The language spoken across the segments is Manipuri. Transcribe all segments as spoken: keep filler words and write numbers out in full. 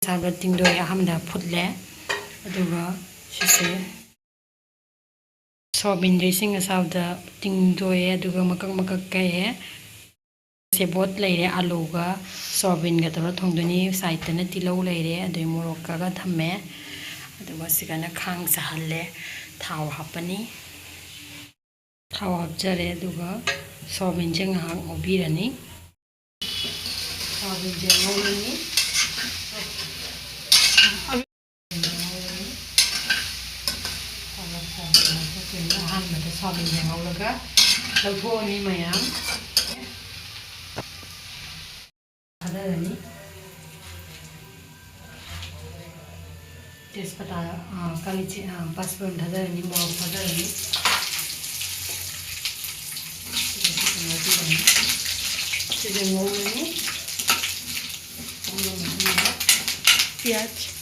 ꯑꯁꯥꯕꯗ ꯇꯤꯡꯗꯣꯛꯑꯦ, ꯑꯍꯥꯟꯕꯗ ꯐꯨꯠꯂꯦ꯫ ꯑꯗꯨꯒ ꯁꯤꯁꯦ ꯁꯣꯌꯥꯕꯤꯟꯗꯣ ꯏꯁꯤꯡ ꯑꯁꯥꯕꯗ ꯇꯤꯡꯗꯣꯛꯑꯦ, ꯑꯗꯨꯒ ꯃꯀꯛ ꯃꯀꯛ ꯀꯛꯑꯦ꯫ ꯁꯦꯕꯣꯠ ꯂꯩꯔꯦ, ꯑꯂꯨꯒ ꯁꯣꯌꯥꯕꯤꯟꯒ ꯇꯧꯔ ꯊꯣꯡꯗꯣꯏꯅꯤ꯫ ꯁꯥꯏꯠꯇꯅ ꯇꯤꯜꯍꯧ ꯂꯩꯔꯦ, ꯑꯗꯨꯗꯩ ꯃꯣꯔꯣꯛ ꯀꯛꯑꯒ ꯊꯝꯃꯦ꯫ ꯑꯗꯨꯒ ꯁꯤꯒꯅ ꯈꯥꯡ ꯁꯥꯍꯜꯂꯦ, ꯊꯥꯎ ꯍꯥꯞꯄꯅꯤ꯫ ꯊꯥꯎ ꯍꯥꯞꯆꯔꯦ, ꯑꯗꯨꯒ ꯁꯣꯌꯥꯕꯤꯟꯁꯦ ꯉꯥꯏꯍꯥꯛ ꯉꯧꯕꯤꯔꯅꯤ꯫ ꯁꯣꯌꯥꯕꯤꯟꯁꯦ ꯉꯧꯔꯅꯤ꯫ ꯑꯍꯥꯟꯕꯗ ꯁꯣꯌꯥꯕꯤꯟꯁꯦ ꯉꯧꯔꯒ ꯂꯧꯊꯣꯛꯑꯅꯤ ꯃꯌꯥꯝ꯫ ꯊꯥꯗꯔꯅꯤ꯫ ꯇꯦꯖꯄꯇꯥ, ꯑ, ꯀꯥꯂꯤ ꯆꯦ-, ꯑ, ꯄꯥꯁꯄꯣꯔꯟ ꯊꯥꯗꯔꯅꯤ, ꯃꯣꯔꯣꯛ ꯊꯥꯗꯔꯅꯤ꯫ ꯁꯤꯗ ꯉꯧꯔꯅꯤ꯫ ꯉꯧꯔ ꯃꯇꯨꯡꯗ ꯄꯤꯌꯥꯖ꯫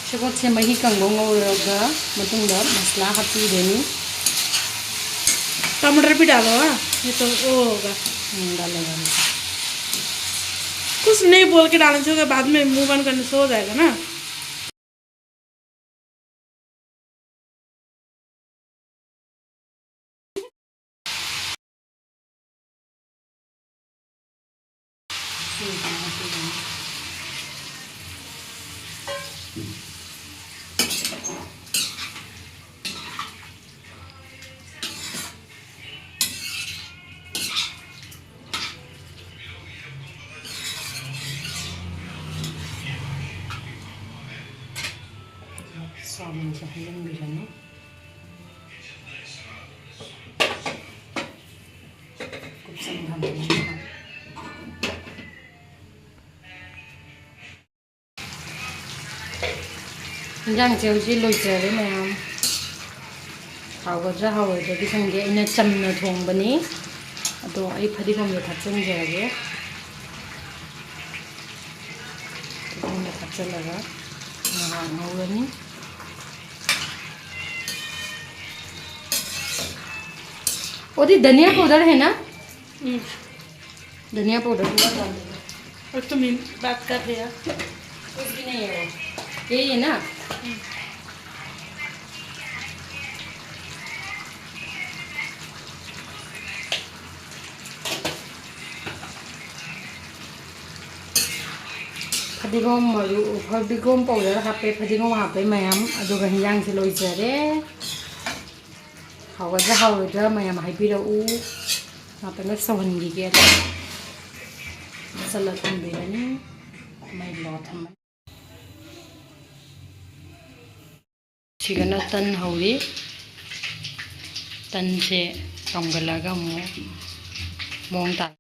ꯁꯦꯕꯣꯠꯁꯦ ꯃꯍꯤ ꯀꯪꯕ ꯉꯧꯔꯒ ꯃꯇꯨꯡꯗ ꯃꯁꯂꯥ ꯍꯥꯞꯄꯤꯔꯅꯤ꯫ टमाटर भी डालो, हाँ, ये तो वो होगा। हम्म, डालो, डालो। कुछ नहीं बोल के डालना चाहिए, बाद में मुंह बंद करने से हो जाएगा ना। ꯆꯥꯎꯅꯁꯨ ꯍꯩꯖꯤꯟꯕꯤꯔꯅꯤ꯫ ꯀꯨꯞꯁꯟ ꯊꯝꯕꯅꯤ꯫ ꯏꯟꯖꯥꯡꯁꯦ ꯍꯧꯖꯤꯛ ꯂꯣꯏꯖꯔꯦ ꯃꯌꯥꯝ꯫ ꯍꯥꯎꯒꯗ꯭ꯔꯥ ꯍꯥꯎꯔꯣꯏꯗ꯭ꯔꯗꯤ ꯈꯪꯗꯦ, ꯑꯩꯅ ꯆꯝꯅ ꯊꯣꯡꯕꯅꯤ꯫ ꯑꯗꯣ ꯑꯩ ꯐꯗꯤꯒꯣꯝꯗꯣ ꯊꯥꯛꯆꯤꯟꯖꯔꯒꯦ꯫ ꯐꯗꯤꯒꯣꯝꯗꯣ ꯊꯥꯛꯆꯤꯜꯂꯒ ꯉꯥꯏꯍꯥꯛ ꯉꯧꯔꯅꯤ꯫ वो दी धनिया पाउडर है ना? हम्म। धनिया पाउडर पूरा डाल दो। और तुम ही बात कर रहे हो। कुछ भी नहीं है वो। यही है ना? हम्म। ꯐꯗꯤꯒꯣꯝ ꯃꯔꯨ, ꯐꯗꯤꯒꯣꯝ ꯄꯥꯎꯗꯔ ꯍꯥꯞꯄꯦ, ꯐꯗꯤꯒꯣꯝ ꯍꯥꯞꯄꯦ ꯃꯌꯥꯝ꯫ ꯑꯗꯨꯒ ꯍꯤꯟꯖꯥꯡꯁꯦ ꯂꯣꯏꯖꯔꯦ꯫ ꯍꯥꯎꯒꯗ꯭ꯔꯥ ꯍꯥꯎꯔꯣꯏꯗ꯭ꯔꯥ ꯃꯌꯥꯝ ꯍꯥꯏꯕꯤꯔꯛꯎ꯫ ꯉꯥꯛꯇꯪꯒ ꯁꯧꯍꯟꯈꯤꯒꯦ꯫ ꯑꯗꯣ ꯃꯆꯜ ꯊꯝꯕꯤꯔꯅꯤ꯫ ꯃꯩ ꯂꯣ ꯊꯝꯃꯅꯤ꯫ ꯁꯤꯒꯅ ꯇꯟ ꯍꯧꯔꯤ꯫ ꯇꯟꯁꯦ ꯀꯥꯝꯒꯠꯂꯒ ꯑꯃꯨꯛ ꯃꯑꯣꯡ ꯇꯥ-